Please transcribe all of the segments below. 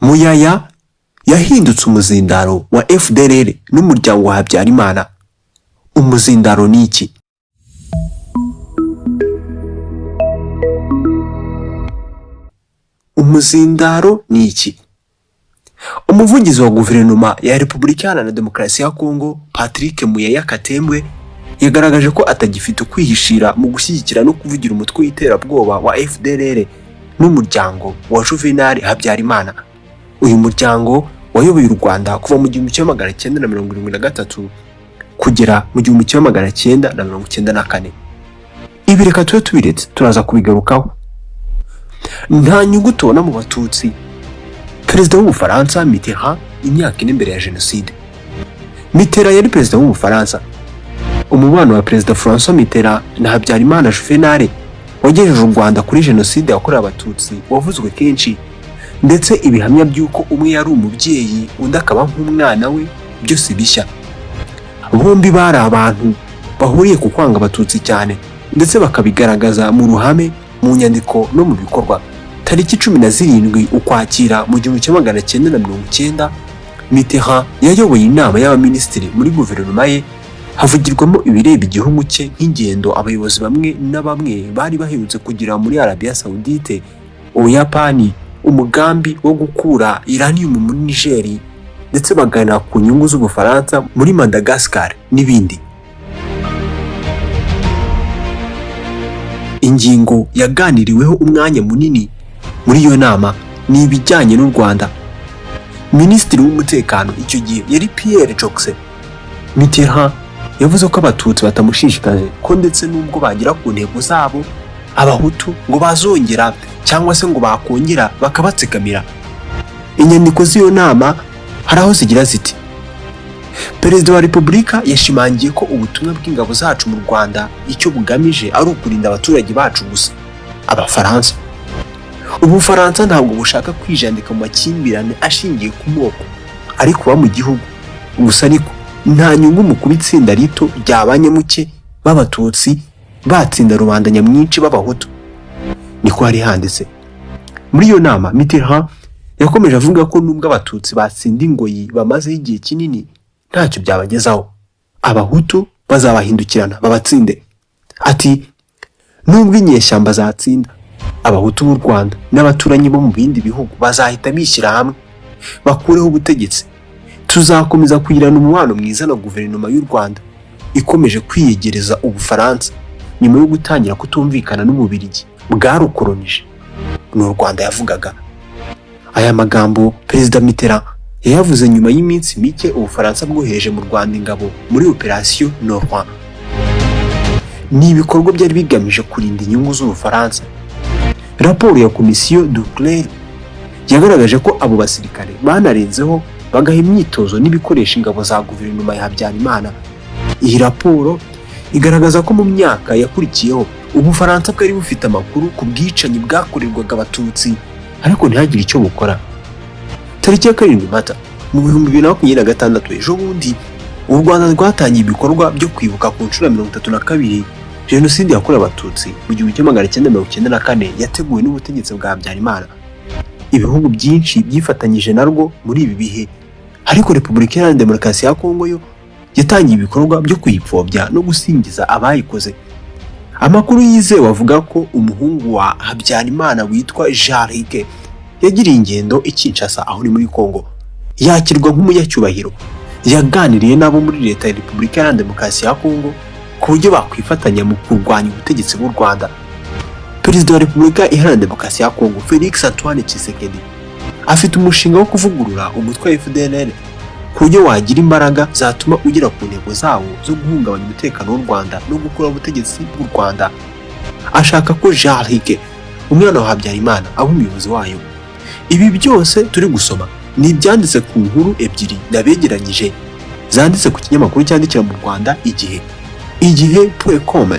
Muyaya yahindutse umuzindaro wa FDLR n'umuryango wa Habyarimana. Umuzindaro ni iki? Umuzindaro ni iki? Umuvugizi wa Guverinoma ya Repubulika Iharanira Demokarasi ya Kongo, Patrick Muyaya Katembwe, yagaragaje ko atagifite ukwihishira mu gushyigikira no kuvugira umutwe w'iterabwoba wa FDLR n'umuryango wa Juvenal Habyarimana. Uyu muryango wayoboye u Rwanda kuva mu 1973 kugera mu 1994. Ibi reka tube tubiretse, turaza kubigarukaho. Nta nyungu tubona mu Batutsi. Perezida w'Ubufaransa Mitterrand imyaka 4 mbere ya Jenoside. Mitterrand yari perezida w'Ubufaransa. Umubano wa Perezida François Mitterrand na Habyarimana Juvenal wagejeje u Rwanda kuri Jenoside yakorewe Abatutsi wavuzwe kenshi, ndetse ibihamya by'uko umwe yari umubyeyi undi akaba nk'umwana we byose bishya. Bombi bari abantu bahuriye ku kwanga Abatutsi cyane, ndetse bakabigaragaza mu ruhame, mu nyandiko no mu bikorwa. Tariki 17 Ukwakira mu 1990, Mitterrand yayoboye inama y'abaminisitiri muri guverinoma ye, havugirwamo ibireba igihugu cye nk'ingendo abayobozi bamwe na bamwe bari baherutse kugira muri Arabia Saudite, Ubuyapani, umugambi wo gukura uranium muri Niger, ndetse baganira ku nyungu z'Ubufaransa muri Madagascar n'ibindi. Ingingo yaganiriweho umwanya munini muri iyo nama ni ibijyanye n'u Rwanda. Minisitiri w'Umutekano icyo gihe yari Pierre Joxe. Mitterrand yavuze ko Abatutsi batamushishikaje, ko ndetse n'ubwo bagera ku ntego zabo, Abahutu ngo bazongera cyangwa se ngo bakongera bakabatsikamira. Inyandiko z'iyo nama hari aho zigira ziti: Perezida wa Repubulika yashimangiye ko ubutumwa bw'ingabo zacu mu Rwanda icyo bugamije ari ukurinda abaturage bacu gusa, Abafaransa. Ubufaransa ntabwo bushaka kwijandika mu makimbirane ashingiye ku moko ari kuba mu gihugu. Gusa ariko nta nyungu mu kuba itsinda rito rya banyamuke b'Abatutsi batsinda rubanda nyamwinshi b'Abahutu. Niko hari handitse. Muri iyo nama Mitterrand yakomeje avuga ko nubwo Abatutsi batsinda ingoyi bamazeho igihe kinini ntacyo byabagezaho, Abahutu bazabahindukirana babatsinde. Ati nubwo inyeshyamba zatsinda, Abahutu b'u Rwanda n'abaturanyi bo mu bindi bihugu bazahita bishyira hamwe bakureho ubutegetsi. Tuzakomeza kugirana umubano mwiza na guverinoma y'u Rwanda ikomeje kwiyegereza Ubufaransa nyuma yo gutangira kutumvikana n'Ububiligi bwarukoronije. Ni u Rwanda yavugaga. Aya magambo Perezida Mitterrand yayavuze nyuma y'iminsi mike Ubufaransa bwohereje mu Rwanda ingabo muri Operation Noroît. Ni ibikorwa byari bigamije kurinda inyungu z'Ubufaransa. Raporo ya Komisiyo Duclert yagaragaje ko abo basirikare banarenzeho bagaha imyitozo n'ibikoresho ingabo za guverinoma ya Habyarimana. Iyi raporo igaragaza ko mu myaka yakurikiyeho Ubufaransa bwari bufite amakuru ku bwicanyi bwakorerwaga Abatutsi, ariko ntihagire icyo bukora. Tariki ya 7 Mata mu 2026, ejo bundi, u Rwanda rwatangiye ibikorwa byo kwibuka ku nshuro ya 32 Jenoside yakorewe Abatutsi mu 1994 yateguwe n'ubutegetsi bwa Habyarimana. Ibihugu byinshi byifatanyije narwo muri ibi bihe, ariko Repubulika Iharanira Demokarasi ya Kongo yo yatangiye ibikorwa byo kuyipfobya no gusingiza abayikoze. Amakuru yizewe avuga ko umuhungu wa Habyarimana witwa Jean-Luc yagiriye ingendo i Kinshasa, aho ni muri Kongo, yakirwa nk'umunyacyubahiro. Yaganiriye n'abo muri leta ya Repubulika Iharanira Demokarasi ya Kongo ku buryo bakwifatanya mu kurwanya ubutegetsi bw'u Rwanda. Perezida wa Repubulika Iharanira Demokarasi ya Kongo Felix Antoine Tshisekedi afite umushinga wo kuvugurura umutwe wa FDLR ku buryo wagira imbaraga zatuma ugera ku ntego zawo zo guhungabanya umutekano w'u Rwanda no gukuraho ubutegetsi bw'u Rwanda. Ashaka ko Jean-Luc, umwana wa Habyarimana, aba umuyobozi wayo. Ibi byose turi gusoma ni ibyanditse ku nkuru ebyiri nabegeranyije zanditse ku kinyamakuru cyandikira mu Rwanda Igihe, igihe.com.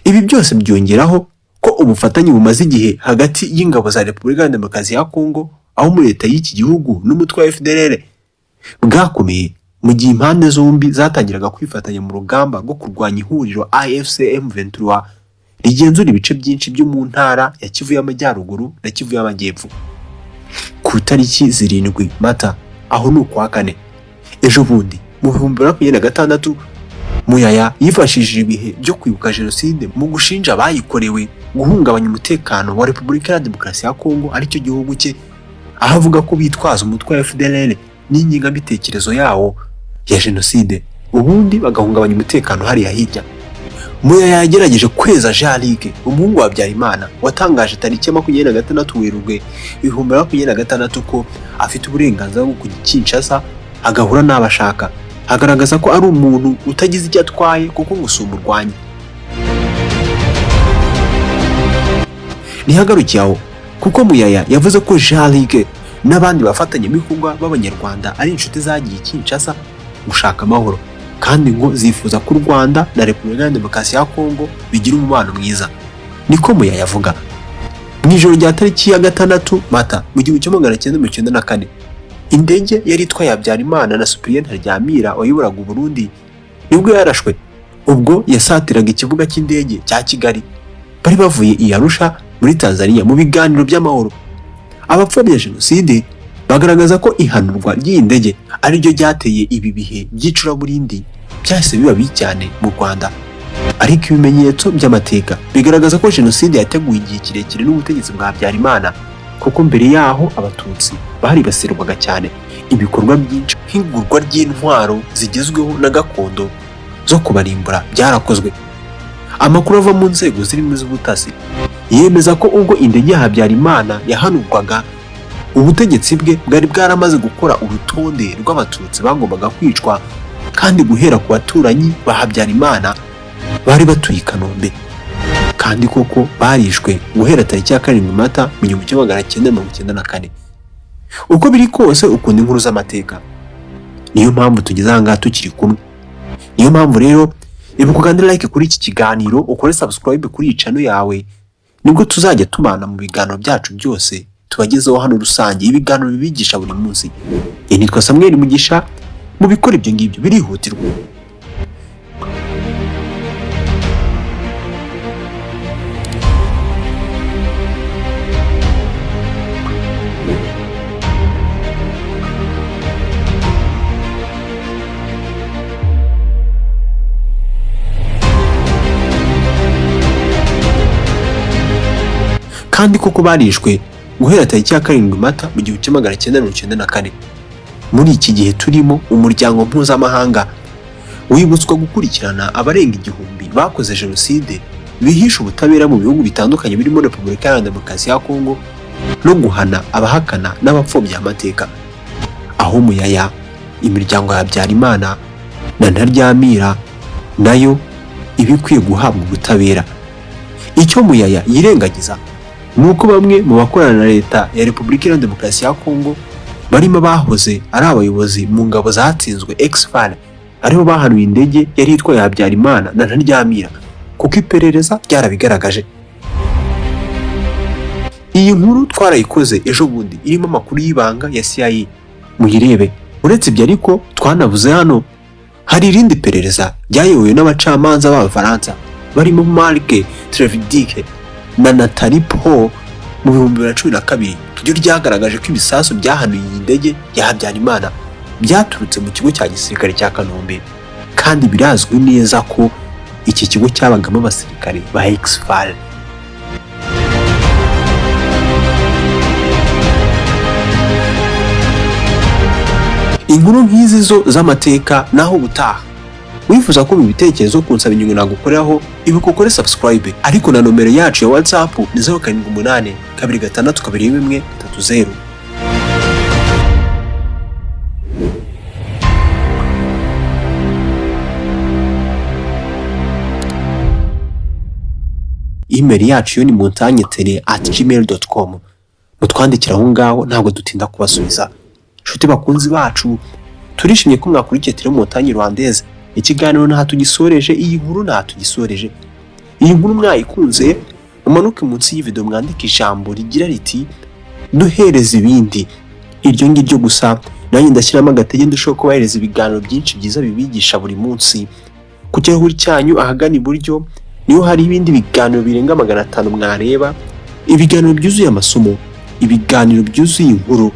Ibi byose byongeraho ko ubufatanye bumaze igihe hagati y'ingabo za Repubulika ya Demokarasi ya Kongo aho muri leta y'iki gihugu n'umutwe wa FDLR bwakomeye mu gihe impande zombi zatangiraga kwifatanya mu rugamba rwo kurwanya ihuriro AFC M23 rigenzura ibice byinshi byo mu ntara ya Kivu y'Amajyaruguru na Kivu y'Amajyepfo. Ku itariki 7 Mata, aho ni ukwa kane ejo bundi mu 2026, Muyaya yifashishije ibihe byo kwibuka jenoside mu gushinja abayikorewe guhungabanya umutekano wa Repubulika ya Demokarasi ya Kongo, aricyo gihugu cye, aho avuga ko bitwaza umutwe wa FDLR n'ingengabitekerezo yawo ya jenoside, ubundi bagahungabanya umutekano hariya hirya. Muyaya yagerageje kweza Jean Luc, umuhungu wa Habyarimana, watangaje tariki ya 26 Werurwe 2026 ko afite uburenganzira bwo kujya i Kinshasa agahura n'abashaka, agaragaza ko ari umuntu utagize icyo atwaye kuko ngo si umurwanyi. Ntihagarukiye aho, kuko Muyaya yavuze ko Jean Luc n'abandi bafatanyabikorwa b'Abanyarwanda ari inshuti zagiye i Kinshasa gushaka amahoro, kandi ngo zifuza ko u Rwanda na Repubulika ya Demokarasi ya Kongo bigira umubano mwiza. Niko Muyaya avuga. Mu ijoro rya tariki ya 6 Mata mu 1994, indege yari itwaye Habyarimana na Cyprien Ntaryamira wayoboraga Burundi nibwo yarashwe ubwo yasatiraga ikibuga cy'indege cya Kigali. Bari bavuye i Arusha muri Tanzania mu biganiro by'amahoro. Abapfobya jenoside bagaragaza ko ihanurwa ry'iyi ndege ariryo ryateye ibi bihe by'icuraburindi byahise biba bibi cyane mu Rwanda. Ariko ibimenyetso by'amateka bigaragaza ko jenoside yateguwe igihe kirekire n'ubutegetsi bwa Habyarimana, kuko mbere yaho Abatutsi baribasirwaga cyane. Ibikorwa byinshi nk'igurwa ry'intwaro zigezweho na gakondo zo kubarimbura byarakozwe. Amakuru ava mu nzego zirimo iz'ubutasi yemeza ko ubwo indege ya Habyarimana yahanurwaga, ubutegetsi bwe bwari bwaramaze gukora urutonde rw'Abatutsi bagombaga kwicwa, kandi guhera ku baturanyi ba Habyarimana bari batuye i Kanombe, kandi koko barishwe guhera tariki ya 7 Mata mu 1994. Uko biri kose ukunda inkuru z'amateka, niyo mpamvu tugeze aha ngaha tukiri kumwe. Niyo mpamvu rero ibuka ukande like kuri iki kiganiro, ukore subscribe kuri iyi channel yawe, nibwo tuzajya tubana mu biganiro byacu byose tubagezeho hano rusange, ibiganiro bibigisha buri munsi. Nitwa Samuel Mugisha. Mu bikora ibyo ngibyo birihutirwa. Kandi koko barishwe guhera tariki ya 7 Mata mu 1994. Muri iki gihe turimo, umuryango mpuzamahanga wibutswa gukurikirana abarenga 1000 bakoze jenoside bihisha ubutabera mu bihugu bitandukanye birimo Repubulika ya Demokarasi ya Kongo, no guhana abahakana n'abapfobya amateka. Aho Muyaya, imiryango ya Habyarimana na Ntaryamira nayo iba ikwiye guhabwa ubutabera. Icyo Muyaya yirengagiza ni uko bamwe mu bakorana na leta ya Repubulika Iharanira Demokarasi ya Kongo, barimo abahoze ari abayobozi mu ngabo zatsinzwe ex-FAR, aribo bahanuye indege yari itwaye Habyarimana na Ntaryamira, kuko iperereza ryarabigaragaje. Iyi nkuru twarayikoze ejo bundi, irimo amakuru y'ibanga ya CIA, muyirebe. Uretse ibyo ariko twanavuze hano, hari irindi perereza ryayobowe n'abacamanza b'Abafaransa barimo Marc Trevidic na Nathalie Poux mu 2012, ryo ryagaragaje ko ibisasu byahanuye iyi ndege ya Habyarimana byaturutse mu kigo cya gisirikare cya Kanombe, kandi birazwi neza ko iki kigo cyabagamo abasirikare ba ex-FAR. Inkuru nk'izi zo z'amateka naho ubutaha. Wifuza ko ibitekerezo kunsaba inyungu nagukoreraho, ibuka ukore subscribe, ariko na nomero yacu ya WhatsApp ni 078 2 6 2 1 3 0. Email yacu yo ni montagnetele@gmail.com. Mutwandikira aho ngaho, ntabwo dutinda kubasubiza. Nshuti bakunzi bacu, turishimye ko mwakurikiye Tele Montagne Rwandaise. Ikiganiro nta tugisoreje, iyi nkuru nta tugisoreje. Iyi nkuru mwayikunze, mumanuke munsi y'iyi video mwandike ijambo rigira riti Duhereza ibindi iryo ngiryo gusa, nanjye ndashyiramo agatege ndushaho kubahereza ibiganiro byinshi byiza bibigisha buri munsi. Ku kirahuri cyanyu ahagana iburyo niho hari ibindi biganiro birenga 500 mwareba, ibiganiro byuzuye amasomo, ibiganiro byuzuye inkuru.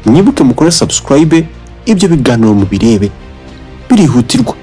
Mwibuke mukore subscribe, ibyo biganiro mubirebe, birihutirwa.